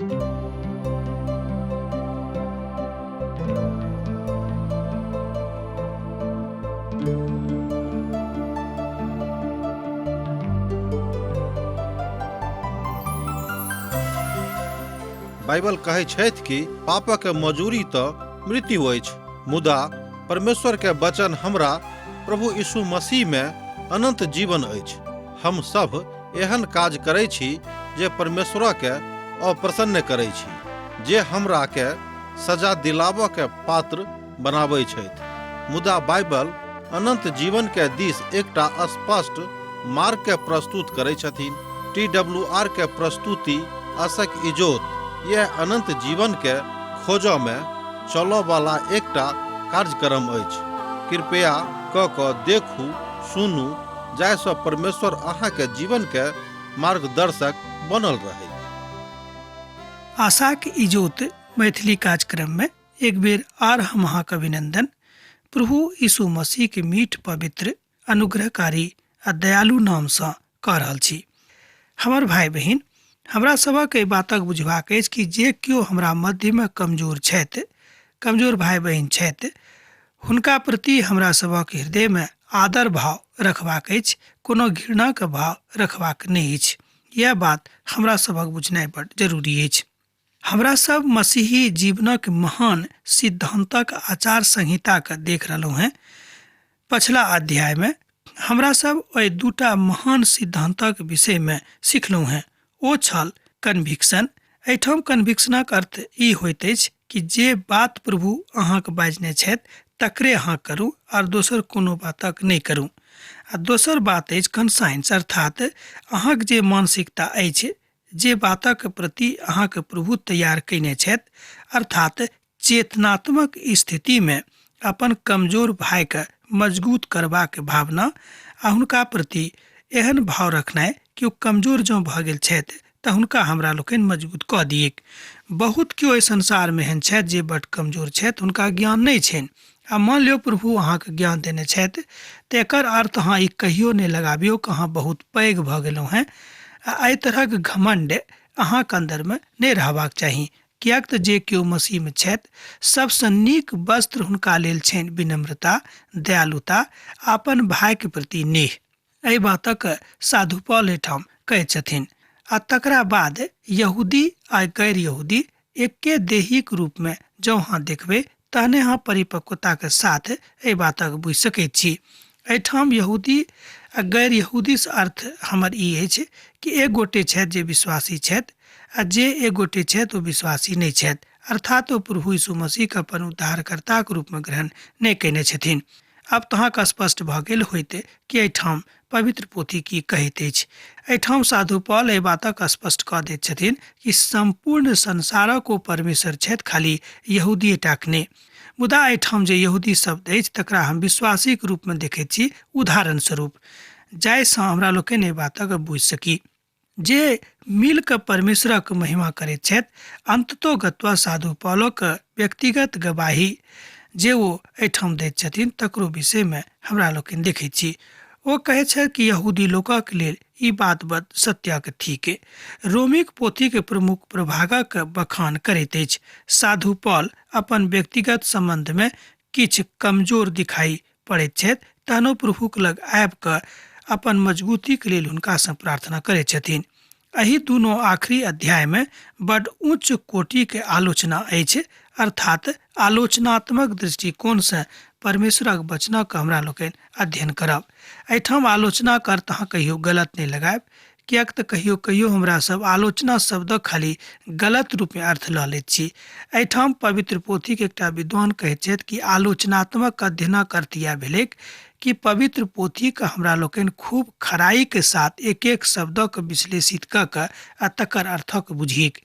Bible कहै छथि कि पापक मजूरी तऽ मृत्यु अछि, मुदा परमेश्वर के वचन हमरा प्रभु यीशु मसीह में अनंत जीवन अछि। हम सब एहन काज करै छी जे परमेश्वर के अप्रसन्न करै छी, जे हमरा के सजा दिलाबऽ के पात्र बनाबै छथि। मुदा बाइबल अनंत जीवन के दिस एकटा स्पष्ट मार्ग के प्रस्तुत करै छथिन। टी डब्ल्यू आर के प्रस्तुति आशक इजोत यह अनंत जीवन के खोजऽ में चलऽ वाला एकटा कार्यक्रम अछि। कृपया क कऽ देखू, सुनू, जाहिसँ परमेश्वर अहाँके जीवन के मार्गदर्शक बनल रहै। आशाक इजोत मैथिली कार्यक्रम में एक बेर आर हम अहाँके अभिनंदन प्रभु यीशु मसीह के मीठ पवित्र अनुग्रहकारी आ दयालु नामसँ कऽ रहल छी। हमर भाय बहिन, हमरा सभक एहि बातक बुझबाक अछि कि जे केओ हमरा मध्यमे कमजोर छथि, कमजोर भाय बहिन छथि, हुनका प्रति हमरा सभक हृदयमे आदर भाव रखबाक अछि, कोनो घृणाके भाव रखबाक नहि अछि। इएह बात हमरा सभक बुझनाइ बड्ड जरूरी अछि। हमरा सब मसीही जीवनक महान सिद्धांतक आचार संहिताके देख रहलहुँ हेँ। पछिला अध्यायमे हमरा सब ओहि दूटा महान सिद्धांतक विषयमे सिखलहुँ हेँ। ओ छल कन्विक्शन। एहिठाम कन्विक्शनक अर्थ ई होइत अछि कि जे बात प्रभु अहाँके बाजने छथि तकरे अहाँ करू आर दोसर कोनो बातक नहि करू। आ दोसर बात अछि कंसाइंस, अर्थात अहाँके जे मानसिकता अछि, जे बातक प्रति अहाँके प्रभु तैयार कयने छथि, अर्थात चेतनात्मक स्थितिमे अपन कमजोर भाइके मजगूत करबाक भावना आ हुनका प्रति एहन भाव रखनाइ कि ओ कमजोर जँ भऽ गेल छथि तऽ हुनका हमरा लोकनि मजबूत कऽ दियैक। बहुत केओ एहि संसारमे एहन छथि जे बड्ड कमजोर छथि, हुनका ज्ञान नहि छनि। आ मानि लियौ प्रभु अहाँके ज्ञान देने छथि तऽ एकर अर्थ अहाँ ई कहियो नहि लगाबियौ कि अहाँ बहुत पैघ भऽ गेलहुँ हेँ। आ एहि तरहक घमण्ड अहाँके अन्दरमे नहि रहबाक चाही, किएक तऽ जे केओ मसीहमे छथि सबसँ नीक वस्त्र हुनका लेल छनि विनम्रता, दयालुता आ अपन भाइके प्रति नेह। एहि बातक साधु पॉल एहिठाम कहै छथिन। आ तकरा बाद यहूदी आ गैर यहूदी एके देहीक रूपमे जँ अहाँ देखबै तहने अहाँ परिपक्वताके साथ एहि बातक बुझि सकैत छी। एहिठाम यहूदी आ गैर यहूदीसँ अर्थ हमर ई अछि कि एक गोटे छथि जे विश्वासी छथि आ जे एक गोटे छथि ओ विश्वासी नहि छथि, अर्थात ओ प्रभु यीशु मसीहके अपन उद्धारकर्ताक रूपमे ग्रहण नहि कयने छथिन। आब तऽ अहाँके स्पष्ट भऽ गेल होइत कि एहिठाम पवित्र पोथी की कहैत अछि। एहिठाम साधु पॉल एहि बातक स्पष्ट कऽ दैत छथिन कि सम्पूर्ण संसारक ओ परमेश्वर छथि, खाली यहूदीए टाक नहि। मुदा एहिठाम जे यहूदी शब्द अछि तकरा हम विश्वासीक रूपमे देखैत छी उदाहरण स्वरूप, जाहिसँ हमरा लोकनि एहि बातक बुझि सकी जे मिल कऽ परमेश्वरक महिमा करैत छथि। अन्ततो गत्वा साधु पॉलक व्यक्तिगत गवाही जे ओ एहिठाम दैत छथिन तकरो विषयमे हमरा लोकनि देखैत छी। ओ कहैत छथि कि यहूदी लोकक लेल ई बात बद सत्यक थिक। रोमीक पोथीक प्रमुख प्रभागक बखान करैत अछि। साधु पॉल अपन व्यक्तिगत सम्बन्धमे किछु कमजोर दिखाई पड़ैत छथि, तहनो प्रभुक लग आबि कऽ अपन मजबूतीक लेल हुनकासँ प्रार्थना करैत छथिन। एहि दुनू आखिरी अध्यायमे बड उच्च कोटिके आलोचना अछि, अर्थात आलोचनात्मक दृष्टिकोणसँ परमेश्वरक वचनक हमरा लोकनि अध्ययन करब। एहिठाम आलोचनाक अर्थ अहाँ कहियो गलत नहि लगायब, किएक तऽ कहियो कहियो हमरा सब आलोचना शब्दक खाली गलत रूपमे अर्थ लऽ लैत छी। एहिठाम पवित्र पोथीक एकटा विद्वान कहैत छथि कि आलोचनात्मक अध्ययनक अर्थ इएह भेलैक कि पवित्र पोथीके हमरा लोकनि खूब खराइके साथ एक एक शब्दक विश्लेषित कऽ कऽ आ तकर अर्थक बुझिक।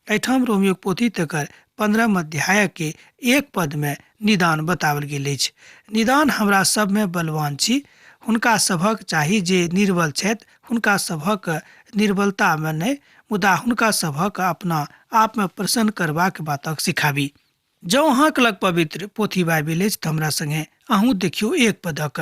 एहिठाम रोमियोक पोथी तकर 15 अध्यायके एक पदमे निदान बताओल गेल अछि। निदान हमरा सबमे बलवान छी, हुनका सभक चाही जे निर्बल छथि हुनका सभक निर्बलतामे नहि, मुदा हुनका सभक अपना आपमे प्रसन्न करबाक बातक सिखाबी। जँ अहाँके लग पवित्र पोथी बाइबिल अछि तऽ हमरा सङ्गे अहूँ देखियौ एक पदक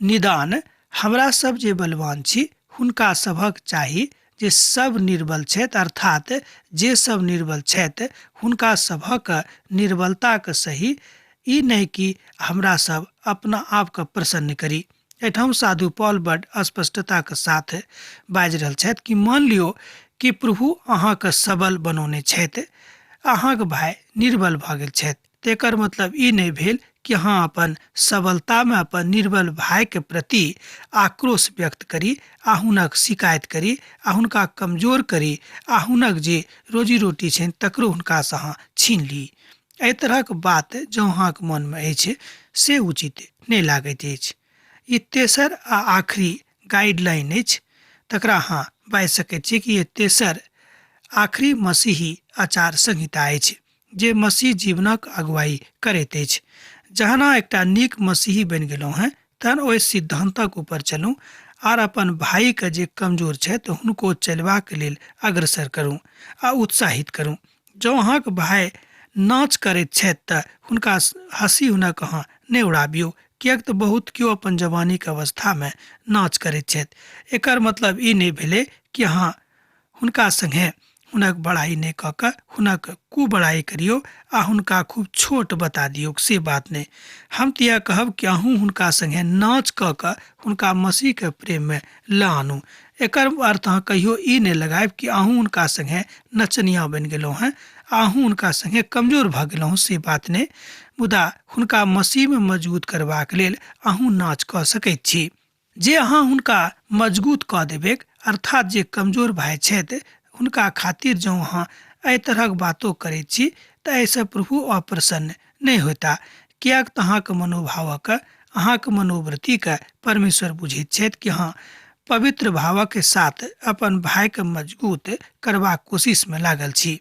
निदान हमरा सब जे बलवान छी हुनका सभक चाही जे सब निर्बल छथि, अर्थात जे सब निर्बल छथि हुनका सभक निर्बलताके सही, ई नहि कि हमरा सब अपना आपके प्रसन्न करी। एहिठाम साधु पॉल बड स्पष्टताके साथ बाजि रहल छथि कि मान लियौ कि प्रभु अहाँके सबल बनौने छथि, अहाँके भाय निर्बल भऽ गेल छथि, तेकर मतलब ई नहि भेल कि अहाँ अपन सबलतामे अपन निर्बल भायके प्रति आक्रोश व्यक्त करी आ हुनक शिकायत करी आ हुनका कमजोर करी आ हुनक जे रोजी रोटी छनि तकरो हुनकासँ अहाँ छीन ली। एहि तरहक बात जँ अहाँके मनमे अछि से उचित नहि लागैत अछि। ई तेसर आ आखिरी गाइडलाइन अछि, तकरा अहाँ बाजि सकैत छी कि ई तेसर आखिरी मसीही आचार संहिता अछि जे मसीह जीवनक अगुवाई करैत अछि। जहन अहाँ एकटा नीक मसीही बनि गेलहुँ हेँ तहन ओहि सिद्धान्तक ऊपर चलू आर अपन भाइके जे कमजोर छथि हुनको चलबाक लेल अग्रसर करू आ उत्साहित करू। जँ अहाँके भाय नाच करैत छथि तऽ हुनका हँसी हुनक अहाँ नहि उड़ाबियौ, किएक तऽ बहुत केओ अपन जवानीके अवस्थामे नाच करैत छथि। एकर मतलब ई नहि भेलै कि अहाँ हुनका सङ्गे हुनक बड़ाइ नहि कऽ कऽ हुनक कुबड़ाइ करियौ आ हुनका खूब छोट बता दियौ, से बात नहि। हम तऽ इएह कहब कि अहूँ हुनका सङ्गे नाच कऽ कऽ हुनका मसीहके प्रेममे लऽ आनू। एकर अर्थ अहाँ कहियो ई नहि लगायब कि अहूँ हुनका सङ्गे नचनिया बनि गेलहुँ हेँ आ अहूँ हुनका सङ्गे कमजोर भऽ गेलहुँ, से बात नहि। मुदा हुनका मसीहमे मजबूत करबाक लेल अहूँ नाच कऽ सकैत छी। जे अहाँ हुनका मजगूत कऽ देबैक, अर्थात जे कमजोर भाय छथि हुनका खातिर जँ अहाँ एहि तरहक बातो करैत छी तऽ एहिसँ प्रभु अप्रसन्न नहि होयता, किएक तऽ अहाँके मनोभावक, अहाँके मनोवृत्तिके परमेश्वर बुझैत छथि कि अहाँ पवित्र भावक साथ अपन भायके मजगूत करबाक कोशिशमे लागल छी।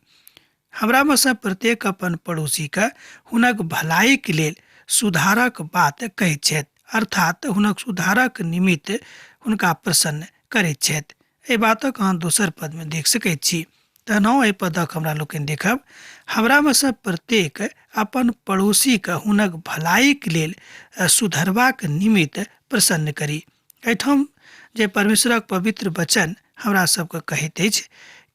हमरामे सँ प्रत्येक अपन पड़ोसीके हुनक भलाइके लेल सुधारक बात कहैत छथि, अर्थात हुनक सुधारक निमित्त हुनका प्रसन्न करैत छथि। एहि बातक अहाँ दोसर पदमे देख सकैत छी। तहन एहि पदक हमरा लोकनि देखब, हमरामे सँ प्रत्येक अपन पड़ोसीके हुनक भलाइके लेल सुधरबाक निमित्त प्रसन्न करी। एहिठाम जे परमेश्वरक पवित्र वचन हमरा सबके कहैत अछि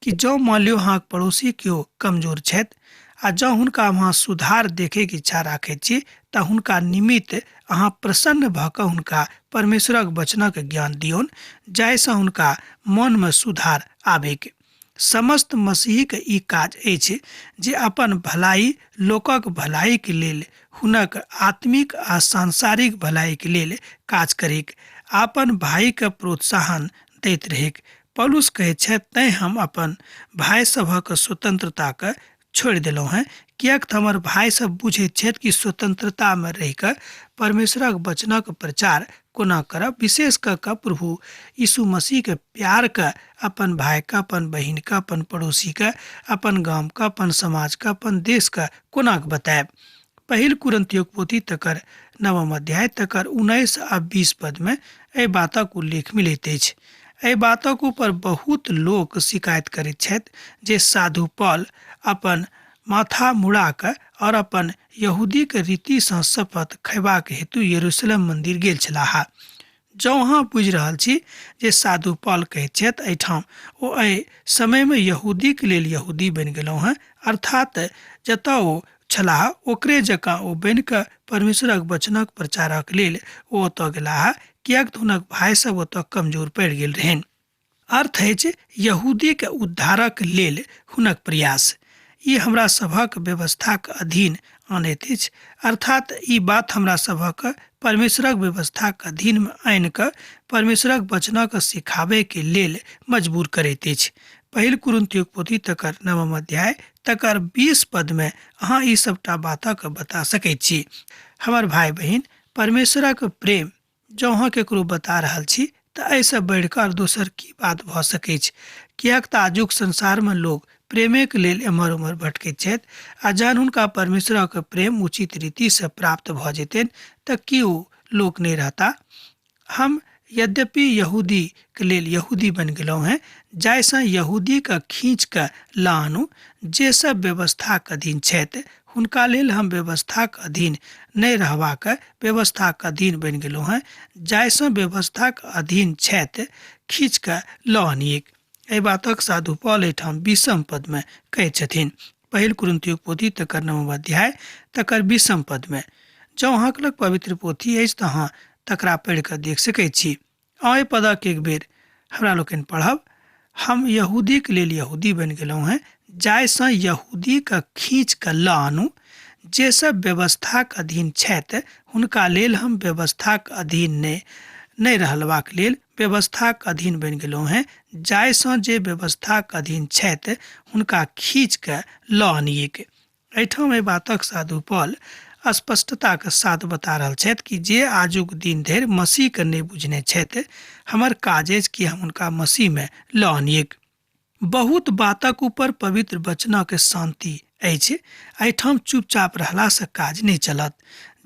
कि जँ मान लियौ अहाँके पड़ोसी केओ कमजोर छथि आ जँ हुनका अहाँ सुधार देखैके इच्छा राखैत छी तऽ हुनका निमित्त अहाँ प्रसन्न भऽ कऽ हुनका परमेश्वरक वचनक ज्ञान दियौन, जाहिसँ हुनका मनमे सुधार आबैक। समस्त मसीहीके ई काज अछि जे अपन भलाई लोकक भलाइके लेल, हुनक आत्मिक आ सांसारिक भलाइके लेल काज करैक, अपन भाइके प्रोत्साहन दैत रहैक। पौलुस कहैत छथि, तैँ हम अपन भाय सभक स्वतंत्रताके छोड़ि देलहुँ हेँ, किएक तऽ हमर भाय सब बुझैत छथि कि स्वतंत्रतामे रहि कऽ परमेश्वरक वचनक प्रचार कोना करब, विशेष कऽ कऽ प्रभु यीशु मसीहके प्यारके अपन भायके, अपन बहिनके, अपन पड़ोसीके, अपन गामके, अपन समाजके, अपन देशके कोना कऽ बतायब। पहिल कुरिन्थियोक पोथी तकर नवम अध्याय तकर 19 आ 20 पदमे एहि बातक उल्लेख मिलैत अछि। एहि बातक ऊपर बहुत लोक शिकायत करैत छथि जे साधु पॉल अपन माथा मुड़ा कऽ और अपन यहूदीक रीतिसँ शपथ खयबाक हेतु यरूशलेम मंदिर गेल छलाह। जँ अहाँ बुझि रहल छी जे साधु पॉल कहैत छथि एहिठाम ओ एहि समयमे यहूदीक लेल यहूदी बनि गेलहुँ हेँ, अर्थात जतऽ ओ छलाह ओकरे जकाँ ओ बनि कऽ परमेश्वरक वचनक प्रचारक लेल ओ ओतऽ गेलाह, किएक तऽ हुनक भाय सब ओतऽ कमजोर पड़ि गेल रहनि। अर्थ अछि यहूदीके उद्धारक लेल हुनक प्रयास। ई हमरा सभक व्यवस्थाक अधीन आनैत अछि, अर्थात ई बात हमरा सभक परमेश्वरक व्यवस्थाक अधीनमे आनि कऽ परमेश्वरक वचनक सिखाबैके लेल मजबूर करैत अछि। पहिल कुरिन्थियोक पोथी तकर नवम अध्याय तकर 20 पदमे अहाँ ई सबटा बातक बता सकैत छी। हमर भाय बहिन, परमेश्वरक प्रेम जँ अहाँ केकरो बता रहल छी तऽ एहिसँ बढ़ि कऽ आर दोसर की बात भऽ सकैछ, किएक तऽ आजुक संसारमे लोक प्रेमेक लेल एम्हर ओम्हर भटकैत छथि आ जहन हुनका परमेश्वरक प्रेम उचित रीतिसँ प्राप्त भऽ जेतनि तऽ की ओ लोक नहि रहता। हम यद्यपि यहूदीके लेल यहूदी बनि गेलहुँ हेँ, जाहिसँ यहूदीके खींच कऽ लऽ आनू, जे सब व्यवस्थाक अधीन छथि हुनका लेल हम व्यवस्थाक अधीन नहि रहबाक व्यवस्थाक अधीन बनि गेलहुँ हेँ, जाहिसँ व्यवस्थाक अधीन छथि खींच कऽ लऽ आनिएक। एहि बातक साधु पॉल एहिठाम 20 पदमे कहै छथिन। पहिल कुरिन्थियोक पोथी तकर 9 अध्याय तकर 20 पदमे। जँ अहाँके लग पवित्र पोथी अछि तऽ अहाँ तकरा पढ़ि कऽ देख सकैत छी। एहि पदक एक बेर हमरा लोकनि पढ़ब। हम यहूदीके लेल यहूदी बनि गेलहुँ हेँ जाहिसँ यहूदीके खींच कऽ लऽ आनू। जे सब व्यवस्थाक अधीन छथि हुनका लेल हम व्यवस्थाक अधीन नहि रहलबाक लेल व्यवस्थाक अधीन बनि गेलहुँ हेँ जाहिसँ जे व्यवस्थाक अधीन छथि हुनका खींच कऽ लऽ आनियेक। एहिठाम एहि बातक साधु पॉल स्पष्टताके साथ बता रहल छथि कि जे आजुक दिन धरि मसीहके नहि बुझने छथि, हमर काज अछि कि हम हुनका मसीहमे लऽ आनियेक। बहुत बातक ऊपर पवित्र वचनक शान्ति अछि। एहिठाम चुपचाप रहलासँ काज नहि चलत।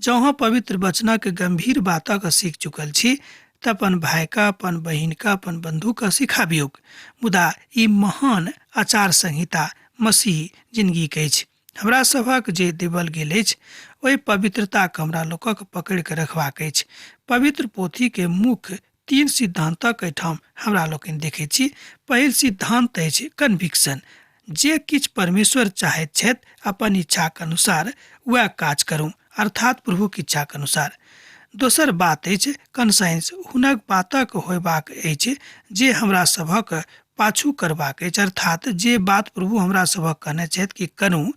जँ अहाँ पवित्र वचनक गम्भीर बातक सीख चुकल छी तऽ अपन भाइके, अपन बहिनके, अपन बन्धुके सिखाबियौक। मुदा ई महान आचार संहिता मसीह जिनगीके अछि। हमरा सभक जे देवल गेल अछि ओहि पवित्रताके हमरा लोकक पकड़ि कऽ रखबाक अछि। पवित्र पोथीके मुख्य 3 सिद्धान्तक एहिठाम हमरा लोकनि देखै छी। पहिल सिद्धान्त अछि कन्विक्शन। जे किछु परमेश्वर चाहैत छथि अपन इच्छाक अनुसार वएह काज करू, अर्थात प्रभुक इच्छाक अनुसार। दोसर बात अछि कंसाइंस। हुनक बातक होयबाक अछि जे हमरा सभक पाछू करबाक अछि, अर्थात जे बात प्रभु हमरा सभक कहने छथि कि करू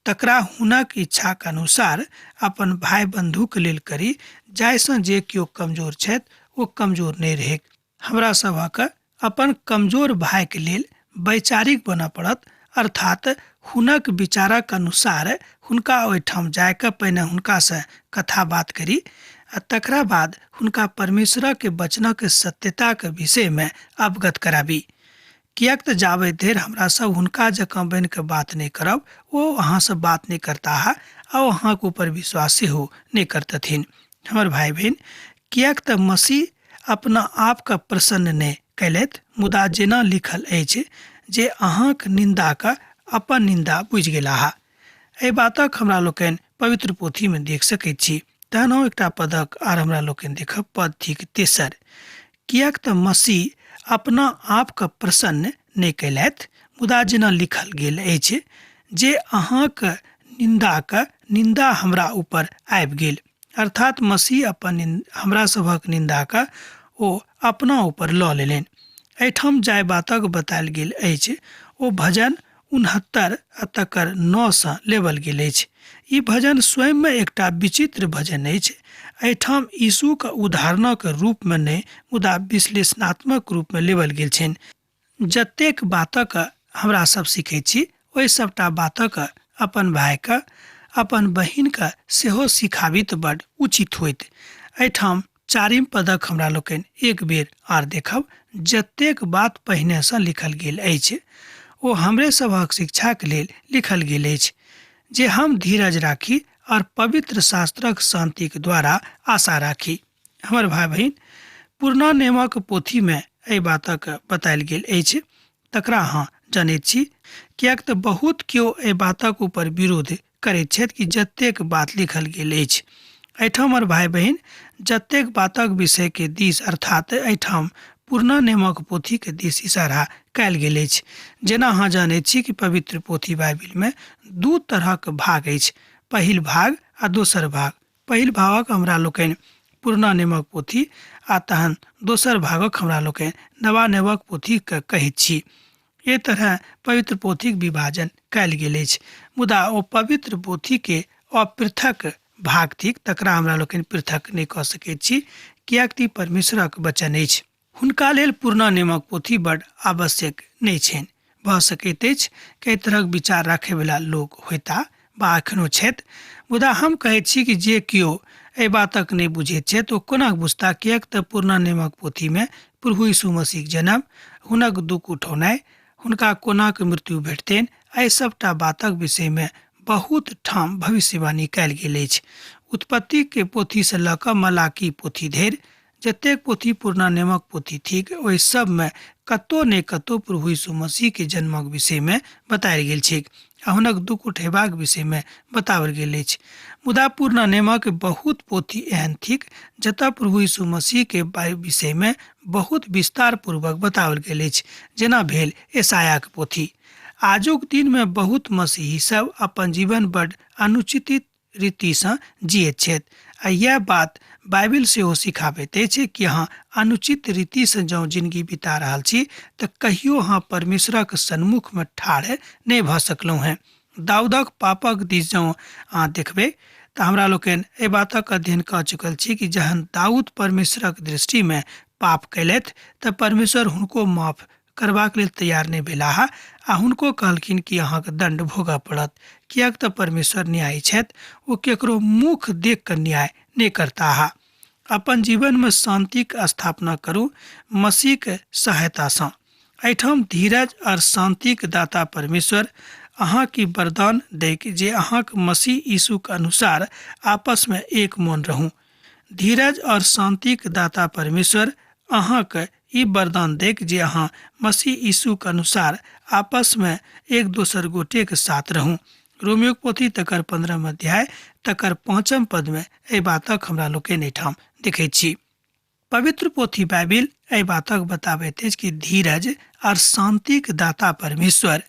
तकरा हुनक इच्छाक अनुसार अपन भाय बन्धुक लेल करी, जाहिसँ जे केओ कमजोर छथि ओ कमजोर नहि रहैक। हमरा सभक अपन कमजोर भायके लेल वैचारिक बनऽ पड़त, अर्थात हुनक विचारक अनुसार हुनका ओहिठाम जाइके पहिने हुनकासँ कथा बात करी आ तकरा बाद हुनका परमेश्वरक वचनक सत्यताक विषयमे अवगत कराबी। किएक तऽ जाबे धरि हमरा सब हुनका जकाँ बनि कऽ बात नहि करब ओ अहाँसँ बात नहि करताह आ ओ अहाँके ऊपर विश्वास सेहो नहि करतथिन। हमर भाय बहिन, किएक तऽ मसीह अपना आपके प्रसन्न नहि कयलथि, मुदा जेना लिखल अछि जे अहाँक निन्दाके अपन निन्दा बुझि गेलाह। एहि बातक हमरा लोकनि पवित्र पोथीमे देख सकैत छी। तहन हम एकटा पदक आर हमरा लोकनि देखब, पद थिक तेसर। किएक तऽ मसीह अपना आपके प्रसन्न नहि कयलथि, मुदा जेना लिखल गेल अछि जे अहाँक निन्दाक निन्दा हमरा ऊपर आबि गेल। अर्थात मसीह अपन हमरा सभक निन्दाके ओ अपना ऊपर लऽ लेलनि। एहिठाम जाहि बातक बतायल गेल अछि ओ भजन 69 आ तकर 9 सँ लेबल गेल अछि। ई भजन स्वयंमे एकटा विचित्र भजन अछि। एहिठाम यीशुक उदाहरणक रूपमे नहि, मुदा विश्लेषणात्मक रूपमे लेबल गेल छनि। जतेक बातक हमरा सब सीखै छी ओहि सबटा बातक अपन भायके, अपन बहिनके सेहो सिखाबी तऽ बड उचित होइत। एहिठाम 4 पदक हमरा लोकनि एक बेर आर देखब। जतेक बात पहिनेसँ लिखल गेल अछि ओ हमरे सभक शिक्षाक लेल लिखल गेल अछि, जे हम धीरज राखी और पवित्र शास्त्रक शान्तिक द्वारा आशा राखी। हमर भाय बहिन, पुरना नियमक पोथीमे एहि बातक बतायल गेल अछि, तकरा अहाँ जनैत छी। किएक तऽ बहुत केओ एहि बातक ऊपर विरोध करैत छथि कि जतेक बात लिखल गेल अछि। एहिठाम हमर भाय बहिन, जतेक बातक विषय के दिस, अर्थात एहिठाम पुरना नियमक पोथी के दिस इशारा कयल गेल अछि। जेना अहाँ जानैत छी कि पवित्र पोथी बाइबिल में 2 तरहक भाग अछि, पहिल भाग आ दोसर भाग। पहिल भागक हमरा लोकनि पुरना नियमक पोथी आ तहन दोसर भागक हमरा लोकनि नवा नियमक पोथी के कहैत छी। एहि तरह पवित्र पोथीक विभाजन कयल गेल अछि, मुदा ओ पवित्र पोथी के अपृथक भाग थिक, तकरा हमरा लोकनि पृथक नहि कऽ सकैत छी, किएक तऽ ई परमेश्वरक वचन अछि। हुनका लेल पुरना नियमक पोथी बड आवश्यक नहि छनि। भऽ सकैत अछि कई तरहक विचार राखयवला लोक होयता वा एखनो छथि, मुदा हम कहैत छी कि जे केओ एहि बातक नहि बुझैत छथि ओ कोना बुझता, किएक तऽ पुरना नियमक पोथीमे प्रभु यीशु मसीहक जन्म, हुनक दुःख उठौनाइ, हुनका कोनाक मृत्यु भेटतनि, एहि सबटा बातक विषयमे बहुत ठाम भविष्यवाणी कयल गेल अछि। उत्पत्तिके पोथीसँ लऽ कऽ मलाकी पोथी धरि जतेक पोथी पुरना नेमक पोथी थिक ओहि सबमे कतौ ने कतौ प्रभु यीशु मसीह के जन्मक विषय मे बतायल गेल छैक आ हुनक दुख उठेबाक विषय मे बताओल गेल अछि। मुदा पुरना नेमक बहुत पोथी एहन थिक जतऽ प्रभु यीशु मसीह के विषय मे बहुत विस्तार पूर्वक बताओल गेल अछि, जेना भेल यशायाह के पोथी। आजुक दिन मे बहुत मसीही सब अपन जीवन बड अनुचित रीतिसँ जियैत छथि आ इएह बात बाइबिल सेहो सिखाबैत अछि कि अहाँ अनुचित रीतिसँ जँ जिनगी बिता रहल छी तऽ कहियो अहाँ परमेश्वरक सन्मुखमे ठाढ़ नहि भऽ सकलहुँ हेँ। दाऊदक पापक दिस जँ अहाँ देखबै तऽ हमरा लोकनि एहि बातक अध्ययन कऽ चुकल छी कि जहन दाऊद परमेश्वरक दृष्टिमे पाप कयलथि तऽ परमेश्वर हुनको माफ करबाक लेल तैयार नहि भेलाह आ हुनको कहलखिन कि अहाँके दण्ड भोगऽ पड़त, किएक तऽ परमेश्वर न्यायी छथि, ओ केकरो मुख देख कऽ न्याय नहि करताह। अपन जीवनमे शान्तिक स्थापना करू मसीहक सहायतासँ। एहिठाम धीरज आर शान्तिक दाता परमेश्वर अहाँके वरदान दैक जे अहाँक मसीह यीशुक अनुसार आपसमे एक मोन रहू। धीरज और शान्तिक दाता परमेश्वर अहाँके ई वरदान दैक जे अहाँ मसीह यीशुक अनुसार आपसमे एक दोसर गोटेक साथ रहू। रोमियोक पोथी तकर 15 अध्याय तकर 5 पदमे एहि बातक हमरा लोकनि एहिठाम देखैत छी। पवित्र पोथी बाइबिल एहि बातक बताबैत अछि कि धीरज और शान्तिक दाता परमेश्वर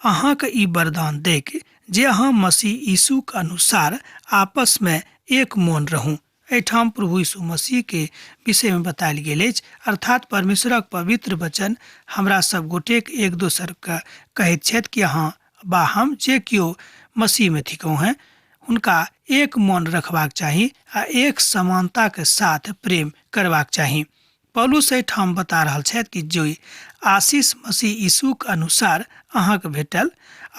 अहाँके ई वरदान दैक जे अहाँ मसीह यीशुक अनुसार आपसमे एक मोन रहू। एहिठाम प्रभु यीशु मसीह के विषय में बतायल गेल अछि, अर्थात परमेश्वरक पवित्र वचन हमरा सब गोटेक एक दोसर के कहैत छथि कि अहाँ बा हम जे केओ मसीह में थिकहुँ हैं हुनका एक मन रखबाक चाही आ एक समानता के साथ प्रेम करबाक चाही। पौलुस एहिठाम बता रहल छथि कि जे आशीष मसीह यीशुक अनुसार अहाँके भेटल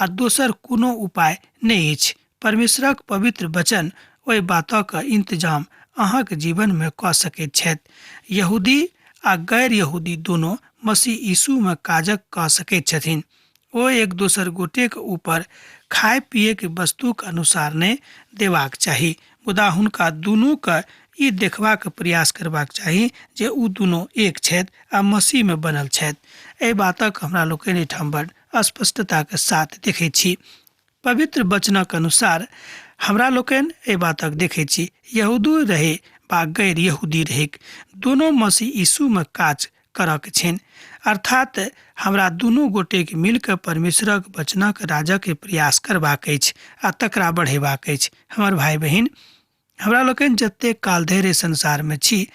आ दोसर कोनो उपाय नहि अछि। परमेश्वरक पवित्र वचन ओहि बातक इंतजाम अहाँक जीवनमे कऽ सकैत छथि। यहूदी आ गैर यहूदी दोनो मसीह यीशुमे काजक कऽ सकैत छथिन। ओ एक दोसर गोटेक ऊपर खाय पियैक वस्तुक अनुसार नहि देबाक चाही, मुदा हुनका दुनूके ई देखबाक प्रयास करबाक चाही जे ओ दुनू एक छथि आ मसीहमे बनल छथि। एहि बातक हमरा लोकनि एहिठाम बड़ स्पष्टताक साथ देखैत छी। पवित्र वचनक अनुसार हमरा लोकनि एहि बातक देखैत छी, यहूदी रहे वा गैर यहूदी रहैक, दोनो मसीह यीशुमे काज करक छनि। अर्थात हमरा दुनू गोटेक मिलि कऽ परमेश्वरक वचनक राजक प्रयास करबाक अछि आ तकरा बढ़ेबाक अछि। हमर भाय बहिन, हमरा लोकनि जतेक काल धरि एहि संसारमे छी,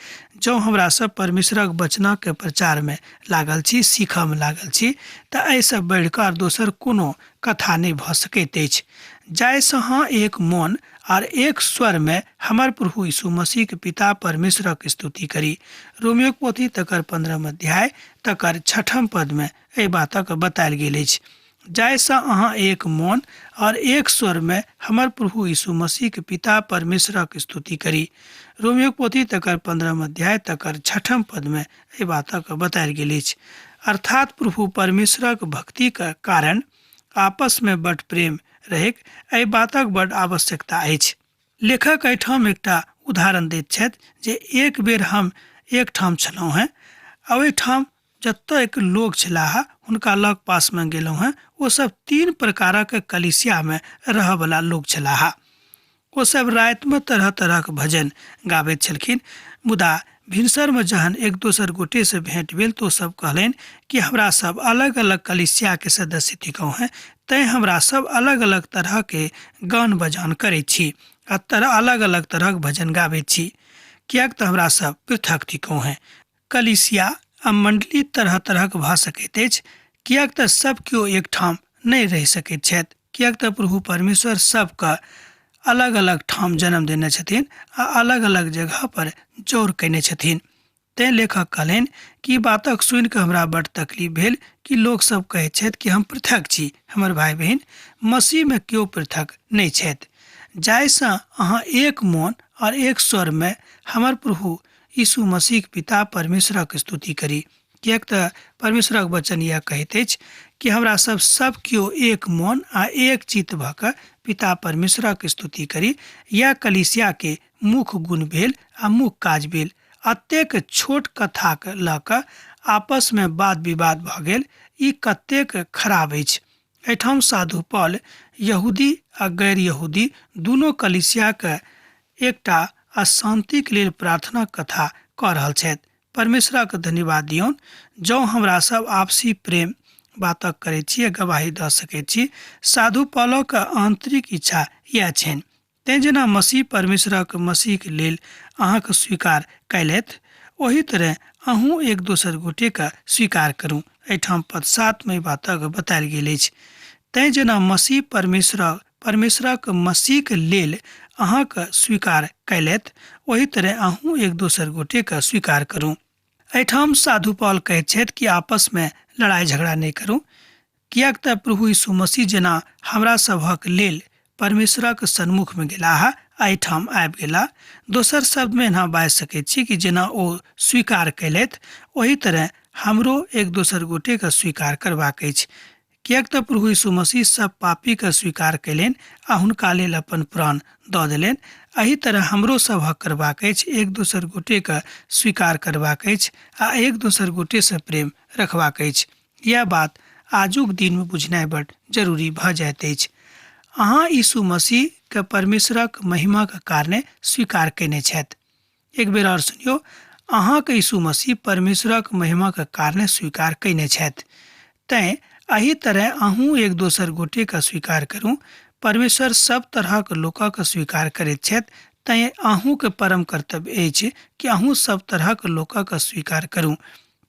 जँ हमरा सब परमेश्वरक वचनक प्रचारमे लागल छी, सीखऽमे लागल छी, तऽ एहिसँ बढ़ि कऽ आर दोसर कोनो कथा नहि भऽ सकैत अछि। जाहिसँ अहाँ एक मोन आर एक स्वरमे हमर प्रभु यीशु मसीहक पिता परमेश्वरक स्तुति करी। रोमियोक पोथी तकर 15 अध्याय तकर 6 पदमे एहि बातक बतायल गेल अछि। जाहिसँ अहाँ एक मोन और एक स्वरमे हमर प्रभु यीशु मसीहक पिता परमेश्वरक स्तुति करी। रोमियोक पोथी तकर 15 अध्याय तकर 6 पदमे एहि बातक बतायल गेल अछि। अर्थात प्रभु परमेश्वरक भक्तिक कारण आपसमे बड प्रेम रहैक एहि बातक बड आवश्यकता अछि। लेखक एहिठाम एकटा उदाहरण दैत छथि जे एक बेर हम एकठाम छलहुँ हेँ आ ओहिठाम जतऽ एक लोक छलाह हुनका लग पासमे गेलहुँ हेँ। ओ सब 3 प्रकारक कलिसियामे रहऽवला लोक छलाह। ओ सब रातिमे तरह तरहक भजन गाबैत छलखिन, मुदा भिनसरमे जहन एक दोसर गोटेसँ भेंट भेल तऽ ओ सब कहलनि कि हमरा सब अलग अलग कलिसियाके सदस्य थिकहुँ हेँ, तैँ हमरा सब अलग अलग तरहके गान बजान करैत छी आ अलग अलग तरहक भजन गाबैत छी, किएक तऽ हमरा सब पृथक थिकहुँ हेँ। कलिसिया आ मण्डली तरह तरहक भऽ सकैत अछि, किएक तऽ सब केओ एकठाम नहि रहि सकैत छथि, किएक तऽ प्रभु परमेश्वर सबके अलग अलग ठाम जन्म देने छथिन आ अलग अलग जगह पर जोर कयने छथिन। तैँ लेखक कहलनि कि बातक सुनि कऽ हमरा बड्ड तकलीफ भेल कि लोक सब कहैत छथि कि हम पृथक छी। हमर भाय बहिन, मसीहमे केओ पृथक नहि छथि। जाहिसँ अहाँ एक मोन और एक स्वरमे हमर प्रभु यीशु मसीहक पिता परमेश्वरक स्तुति करी, किएक तऽ परमेश्वरक वचन यैह कहैत अछि कि हमरा सब सब केओ एक मोन आ एक चित्त भऽ कऽ पिता परमेश्वरक स्तुति करी। यैह कलीसिया के मुख्य गुण भेल आ मुख्य काज भेल। एतेक छोट कथाक लऽ कऽ आपसमे वाद विवाद भऽ गेल। ई कतेक खराब अछि। एहिठाम साधु पॉल यहूदी आ गैर यहूदी दुनू कलीसियाके एकटा अशान्तिक लेल प्रार्थना कथा कऽ रहल छथि। परमेश्वरक धन्यवाद दियौन, जँ हमरा सब आपसी प्रेम बातक करैत छी आ गवाही दऽ सकैत छी। साधु पॉलक आंतरिक इच्छा इएह छनि। तेँ जेना मसीह परमेश्वरक मसीहक लेल अहाँक स्वीकार कयलथि, ओही तरहेँ अहूँ एक दोसर गोटेक स्वीकार करू। एहिठाम पद 7 मे बातक बतायल गेल अछि। तेँ जेना मसीह परमेश्वरक मसीहक लेल अहाँक स्वीकार कयलथि, ओही तरहेँ अहूँ एक दोसर गोटेक स्वीकार करू। एहिठाम साधु पॉल कहैत छथि कि आपसमे लड़ाइ झगड़ा नहि करू, किएक तऽ प्रभु यीशु मसीह जेना हमरा सभक लेल परमेश्वरक सन्मुखमे गेलाह, एहिठाम आबि गेलाह। दोसर शब्दमे एना बाजि सकैत छी कि जेना ओ स्वीकार कयलथि, ओही तरह हमरो एक दोसर गोटेके स्वीकार करबाक अछि। किएक तऽ प्रभु यीशु मसीह सब पापीके स्वीकार कयलनि आ हुनका लेल अपन प्राण दऽ देलनि। एहि तरह हमरो सभक करबाक अछि, एक दोसर गोटेके स्वीकार करबाक अछि आ एक दोसर गोटेसँ प्रेम रखबाक अछि। यह बात आजुक दिनमे बुझनाइ बड जरूरी भऽ जाइत अछि। अहाँ यीशु मसीहके परमेश्वरक महिमाक कारणे स्वीकार कयने छथि। एक बेर आओर सुनियौ, अहाँके यीशु मसीह परमेश्वरक महिमाक कारणे स्वीकार कयने छथि। तैँ एहि तरह अहूँ एक दोसर गोटेके स्वीकार करू। परमेश्वर सब तरहक लोकक स्वीकार करैत छथि, तैँ अहूँके परम कर्तव्य अछि कि अहूँ सब तरहक लोकक स्वीकार करू,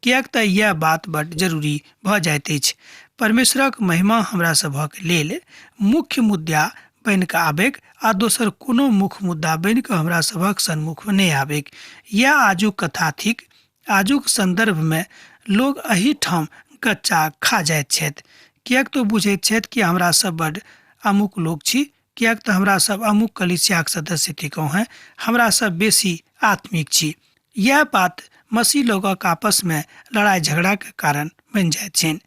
किएक तऽ इएह बात बड जरूरी भऽ जाइत अछि। परमेश्वरक महिमा हमरा सभक लेल मुख्य मुद्दा बनि कऽ आबैक आ दोसर कोनो मुख्य मुद्दा बनि कऽ हमरा सभक सन्मुखमे नहि आबैक। इएह आजुक कथा थिक। आजुक सन्दर्भमे लोग एहिठाम गच्चा खा जाइत छथि, किएक तऽ बुझैत छथि कि हमरा सब बड अमुक लोक छी, किएक तऽ हमरा सब अमुक कलीसियाक सदस्य थिकहुँ हेँ, हमरा सब बेसी आत्मिक छी। इएह बात मसीह लोकक आपसमे लड़ाइ झगड़ाके कारण बनि जाइत छनि।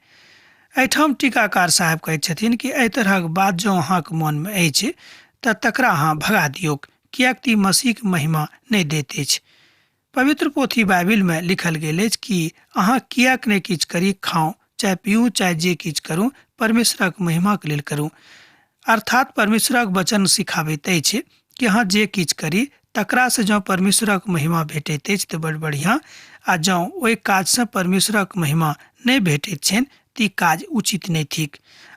एहिठाम टीकाकार साहेब कहैत छथिन कि एहि तरहक बात जँ अहाँके मोनमे अछि तऽ तकरा अहाँ भगा दियौक, किएक तऽ ई मसीहके महिमा नहि दैत अछि। पवित्र पोथी बाइबिलमे लिखल गेल अछि कि अहाँ किएक नहि किछु करी, खाउ चाहे पीऊ चाहे जे किछु करू, परमेश्वरक महिमाके लेल करू। अर्थात परमेश्वरक वचन सिखाबैत अछि कि अहाँ जे किछु करी तकरासँ जँ परमेश्वरक महिमा भेटैत अछि तऽ बड़ बढ़िआँ, आ जँ ओहि काजसँ परमेश्वरक महिमा नहि भेटैत छनि तऽ ई काज उचित नहि थिक।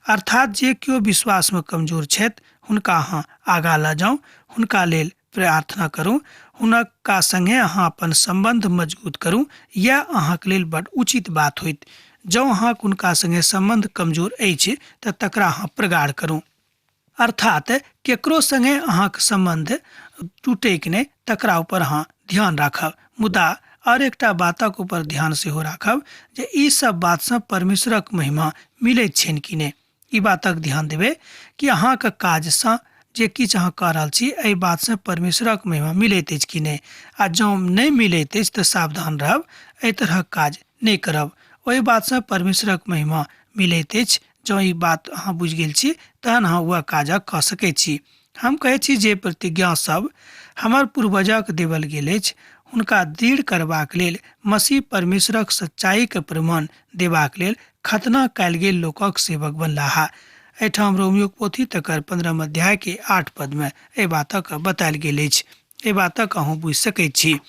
अर्थात जे केओ विश्वासमे कमजोर छथि हुनका अहाँ आगाँ लऽ जाउ, हुनका लेल प्रार्थना करू, हुनका सङ्गे अहाँ अपन सम्बन्ध मजबूत करू। इएह अहाँके लेल बड उचित बात होइत। जँ अहाँके हुनका सङ्गे सम्बन्ध कमजोर अछि तऽ तकरा अहाँ प्रगाढ़ करू। अर्थात केकरो सङ्गे अहाँके सम्बन्ध टूटैके नहि, तकरा ऊपर अहाँ ध्यान राखब। मुदा आओर एकटा बातक ऊपर ध्यान सेहो राखब जे ई सब बातसँ परमेश्वरक महिमा मिलैत छनि कि नहि। ई बातक ध्यान देबै कि अहाँके काजसँ जे किछु अहाँ कऽ रहल छी एहि बातसँ परमेश्वरक महिमा मिलैत अछि कि नहि, आ जँ नहि मिलैत अछि तऽ सावधान रहब, एहि तरहक काज नहि करब। ओहि बातसँ परमेश्वरक महिमा मिलैत अछि, जँ ई बात अहाँ बुझि गेल छी तहन अहाँ वएह काजक कऽ सकैत छी। हम कहै छी जे प्रतिज्ञा सब हमर पूर्वजक देवल गेल अछि, हुनका दृढ़ करबाक लेल मसीह परमेश्वरक सच्चाईके प्रमाण देबाक लेल खतना कयल गेल लोकक सेवक बनलाह। एहिठाम रोमियोक पोथी तकर 15 अध्याय के 8 पदमे एहि बातक बतायल गेल अछि। एहि बातक अहूँ बुझि सकैत छी।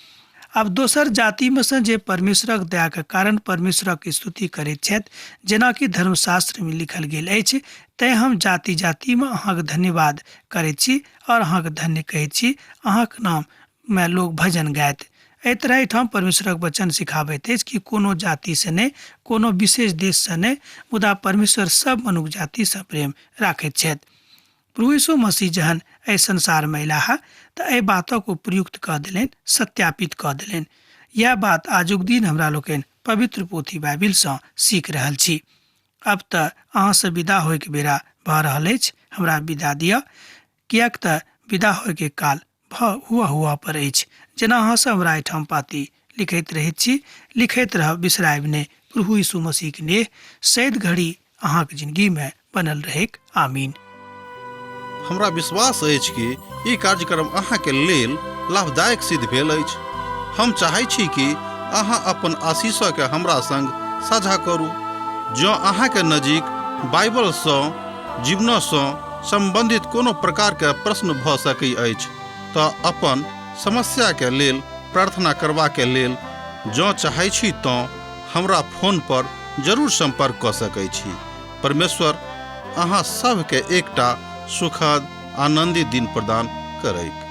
आब दोसर जातिमे सँ जे परमेश्वरक दयाके कारण परमेश्वरक स्तुति करैत छथि, जेनाकि धर्मशास्त्रमे लिखल गेल अछि, तैँ हम जाति जातिमे अहाँके धन्यवाद करैत छी आओर अहाँके धन्य कहैत छी, अहाँके नाममे लोक भजन गायत। एहि तरह एहिठाम परमेश्वरक वचन सिखाबैत अछि कि कोनो जातिसँ नहि, कोनो विशेष देशसँ नहि, मुदा परमेश्वर सब मनुख जातिसँ प्रेम राखैत छथि। प्रभु यीशु मसीह जहन एहि संसारमे अयलाह तऽ एहि बातक ओ प्रयुक्त कऽ देलनि, सत्यापित कऽ देलनि। इएह बात आजुक दिन हमरा लोकनि पवित्र पोथी बाइबिलसँ सीख रहल छी। अब तऽ अहाँसँ विदा होइके बेरा भऽ रहल अछि, हमरा विदा दिअ, किएक तऽ विदा होइके काल भऽ हुआ हुआ पर अछि। जेना अहाँ सब हमरा एहिठाम पाती लिखैत रहैत छी, लिखैत रहब, बिसरायब नहि। प्रभु यीशु मसीहके नेह सैद घड़ी अहाँके जिंदगीमे बनल रहैक। आमीन। हमरा विश्वास अछि कि ई कार्यक्रम अहाँके लेल लाभदायक सिद्ध भेल अछि। हम चाहै छी कि अहाँ अपन आशीषके हमरा संग साझा करू। जँ अहाँके नजीक बाइबलसँ जीवनसँ सम्बन्धित कोनो प्रकारके प्रश्न भऽ सकै अछि तऽ अपन समस्याके लेल प्रार्थना करबाके लेल जँ चाहै छी तँ हमरा फोन पर जरूर सम्पर्क कऽ सकै छी। परमेश्वर अहाँ सभके एकटा सुखद आनन्दित दिन प्रदान करैक।